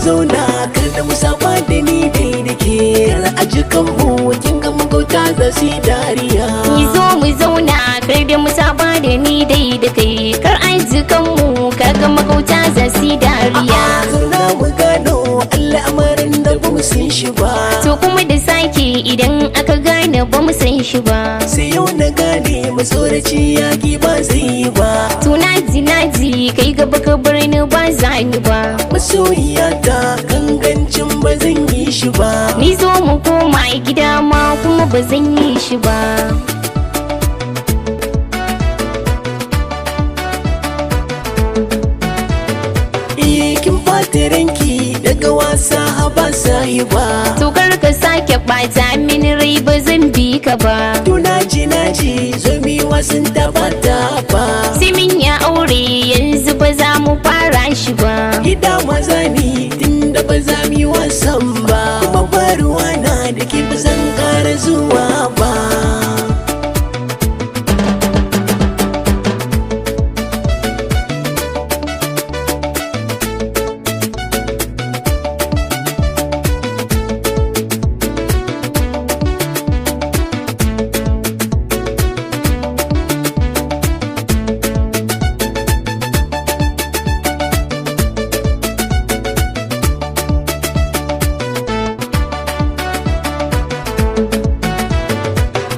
Zauna kar da mu saba da ni dai da ke. Kar a jikan mu, kin ga magauta za su yi dariya. Ni zo mu zauna kar da mu saba da ni dai da kai. Kar an ji kanmu, kaga magauta za su yi dariya. A'a, zauna mu gano al'amarin da ba mu san shi ba. To kuma da sake idan aka gane ba mu san shi ba. Sai yau na gane matsoraci yaki ba zai yi ba. To naji naji, kai gaba ka bar ni, ba za ni ba. Masoyiyata, gangancin ba zan yi shi ba. Ni zo mu koma gida ma kuma ba zan yi shi ba. Eh, kin bata ranki daga wasa, haba sahiba. To kar ka sake ɓata mini rai, ba zan bi ka ba. To naji naji, zo mi wasan taba taba. Sai min ya aure, yanzu ba za mu fara shi ba. Gida maza ni tunda ba za mu yi wasan ba. Kuma ba ruwa na da ke, ba zan ƙara zuwa ba.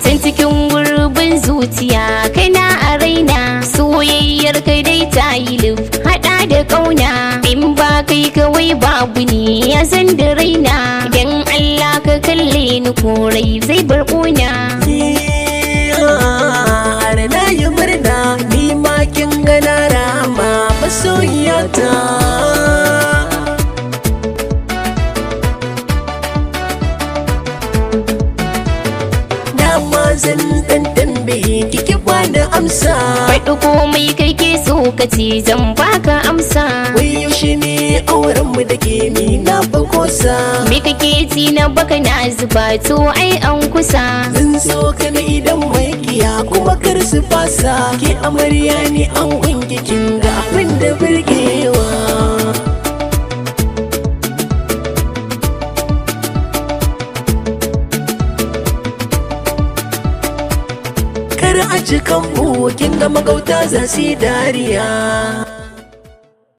Can cikin gurbin zuciya kana a raina, soyayyar kai dai ta yi lif hada da kauna. In ba kai kawai babu ni, ya san da raina. Dan Allah ka kalle ni, korai zai bar kuna. Har na yi murna ni ma kin ga na rama, masoyiyata. Dama zan dan tambaye kike, bani amsa. Faɗi komai kake so ka ce, zan baka amsa. Wai yaushe ne auren mu da ke, ni na fa kosa. Me kake ji na baka na zuba? To ai an kusa. Zan so kana idan mai kiya kuma kar su fasa. Ke amarya ne an wanke, kin ga abin da burgewa. Kar a cikan mu, kin ga magauta za su yi dariya.